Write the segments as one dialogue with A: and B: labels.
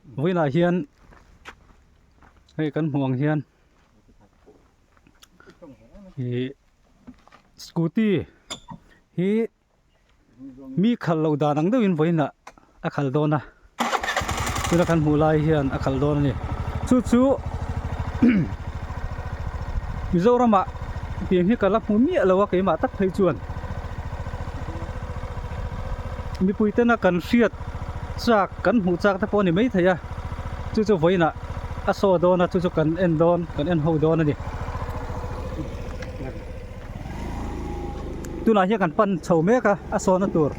A: Vawiinah hian hei kan hmuh ang hian ih scooty hi mi khalh loh dan ang deuhin vawiinah a khalh dawn a tuna kan hmuh lai hian a khalh dawn a ni chu chu Mizoramah tiang hi ka la hmu miah lo a keimah tak phei chuan mipui tena kan hriat chak kan hmuh chak te pawh a ni maithei a chu chu vawiinah a saw dawn a chu chu kan en dawn kan en ho dawn a ni. Tunah hian kan pan chho mek a a sawhna tur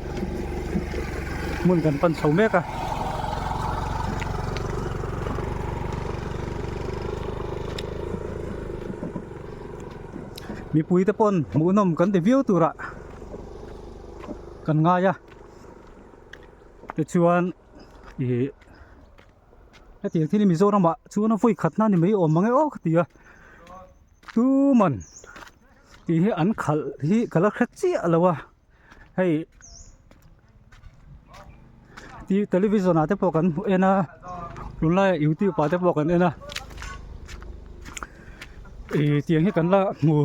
A: hmun kan pan chho mek a. Mipui te pawn hmuhnawm kan ti viau turah kan ngai a tichuan ih hetiang thil hi Mizoramah chuan a vawi khatna ni mai awm ang e aw ka ti a. Tuman tih hi an khalh hi ka la hre chiah lo a hei tih television ah te pawh kan hmu en a tunlaiah youtube ah te pawh kan en a ih tiang hi kan la hmu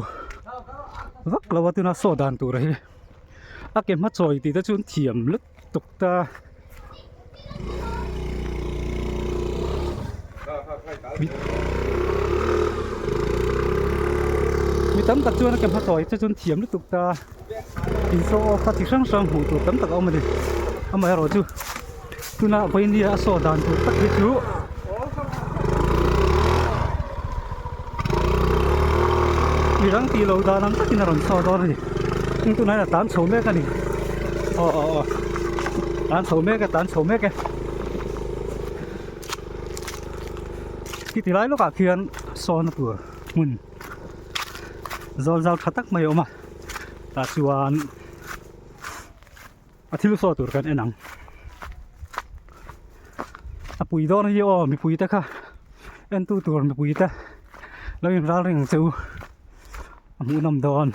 A: vak lo a tuna saw dan tur hi a ke hma chawi tih te chu an thiam lutuk ta. Mi tam tak chuan a ke hmatawi te chuan thiam lutuk ta in show off a chi hrang hrang hmuh tur tam tak a awm a ni amaherawh chu tuna vawinia a saw dan tur tak hi chu midang tih loh dan ang takin a rawn saw dawn a ni heng tunah hian a tlan chho mek a ni aw aw aw tlan chho mek e tlan chho mek e. Khi ti lai lawkah khian sawna tur hmun zawl zau tha tak mai a awm a tah chuan a thil saw tur kan en ang a pui dawn a hi aw mipui te kha entu tur mipui te lo in ral reng ang che u a hmuhnawm dawn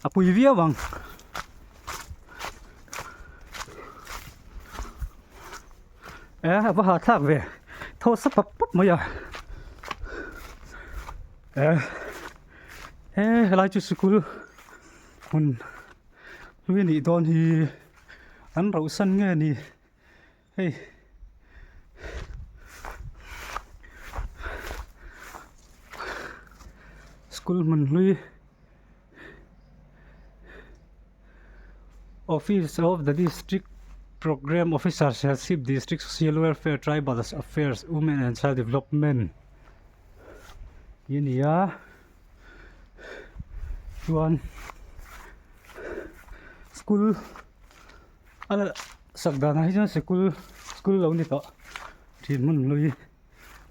A: a pui viau ang. Eh a va hahthlak ve thaw sa pap pap mai a eh he helai chu sikul hmun hlui a nih dawn hi an rauhsan nge ni hei school hmun hlui. Office of the District Programme Officer Serchhip District Social Welfare Tribal Affairs Women and Child Development tih a ni a chuan school a sak danah hi chuan sikul school lo ni tawh thin hmun hlui.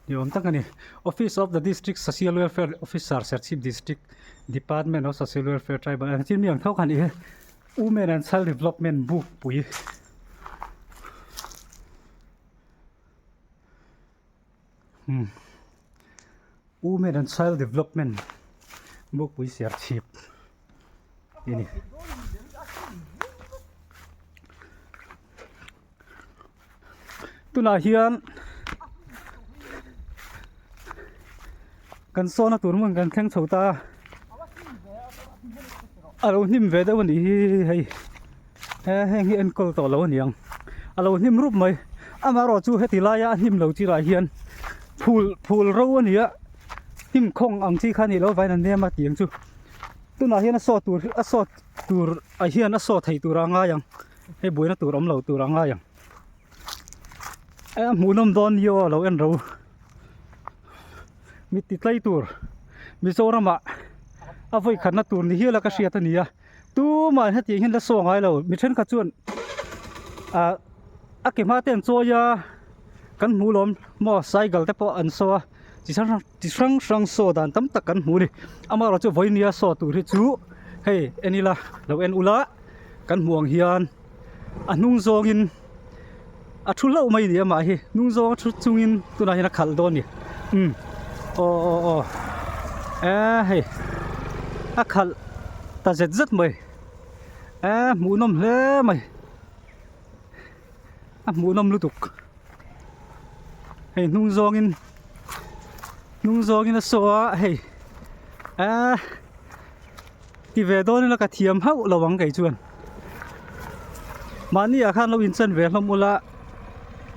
A: Ni awm tak a ni. Office of the District Social Welfare Officer, Serchhip District Department of Social Welfare Tribal and thil mi ang tho kha a ni e. Women and Child Development buk pui. Hmm. Women and Child Development buk pui Serchhip tih a ni. Tunah hian kan sawna tur hmun kan thleng chho ta a a lo hnim ve deuh a nih hi hei he heng hi enkawl tawh lo a ni ang a lo hnim rup mai amaherawh chu heti laia a hnim lo chilah hian phul phul ro a ni a hnim khawng ang chi kha a nih loh avangin a nem a tih ang chu tunah hian a saw tur a saw tur ah hian a saw thei tur a ngai ang. Hei buaina tur awm lo tur a ngai ang e a hmuhnawm dawn ni aw lo en ro mit ti tlai tur Mizoramah a vawi khatna tur ni hial a ka hriat a ni a tumah hetiang hian la saw ngai lo mi thenkhat chuan ah a ke hma te an chawi a kan hmu lawm maw cycle te pawh an saw a chi hrang hrang chi hrang hrang saw dan tam tak kan hmu a ni amaherawhchu vawinia saw tur hi chu hei en ila lo en ula. Kan hmuh ang hian a hnung zawngin a thu hlauh mai a ni amah hi hnung zawng a thu chungin tunah hian a khalh dawn a ni umm aw aw aw eh hei a khalh ta zet zet mai eh hmuhnawm hle mai. A hmuhnawm lutuk. Hei hnung zawngin hnung zawngin a saw a hei aaa ti ve dawn ila ka thiam hauh lo ang kei chuan. Mahni ah khan lo inchan ve hlawm ula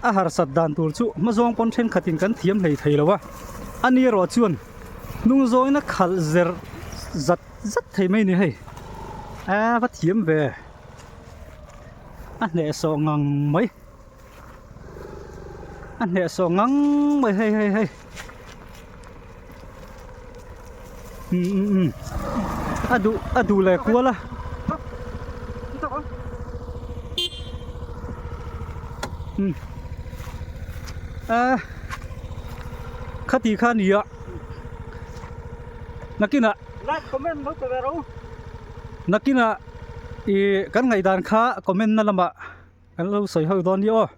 A: a harsat dan tur chu hma zawng pawn thenkhatin kan thiam hlei thei lo a, ani erawh chuan hnung zawngin a khalh zer zat zat thei mai a ni hei aaa va thiam ve. A hnehsawh ngang mai a hnehsawh ngang mai hei hei hei umm umm umm a duh a duh leh kual a umm a khati kha a ni a nakinah nakinah. Ih kan ngaihdan kha comment na lamah kan lo sawi ho dawn ni aw.